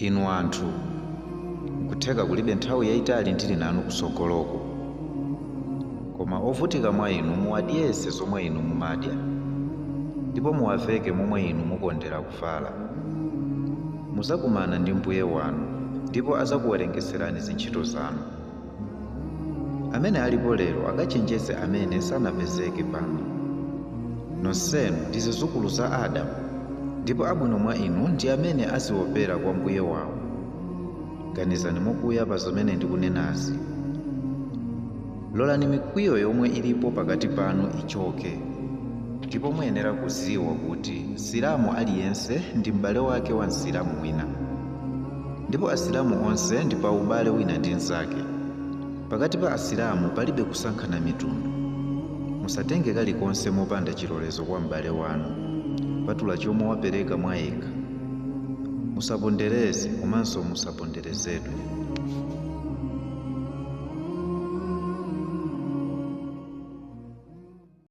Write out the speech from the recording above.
Inu anthu, nkutheka kulibe nthawi yayitali ndili nanu kusogoloko. Koma ovutika mwa inu muwadyetse zomwe inu mumadya, ndipo muwaveke momwe inu mukondera kuvala. Muzakumana ndi Mbuye wanu, ndipo azakuwerengeserani zintchito zanu. Amene alipo lero akachenjeze amene sanapezeke pano. Nonsenu ndi zidzukulu za Adamu, ndipo abwino mwa inu ndi amene aziopera kwa Mbuye wawo. Ganizani mokuya pa zimene ndikunenazi. Lolani mikwiyo yomwe ilipo pakati panu ichoke, ndipo muyenera kuziwa kuti Msilamu aliyense ndi m'bale wake wa Msilamu wina, ndipo Asilamu onse ndi pa ubale wina ndi mnzake. Pakati pa Asilamu palibe kusankhana mitundu. Musatenge kalikonse mopanda chilolezo kwa m'bale wanu, patula chomwe wapereka mwa yekha. Musapondereze komanso musaponderezedwe.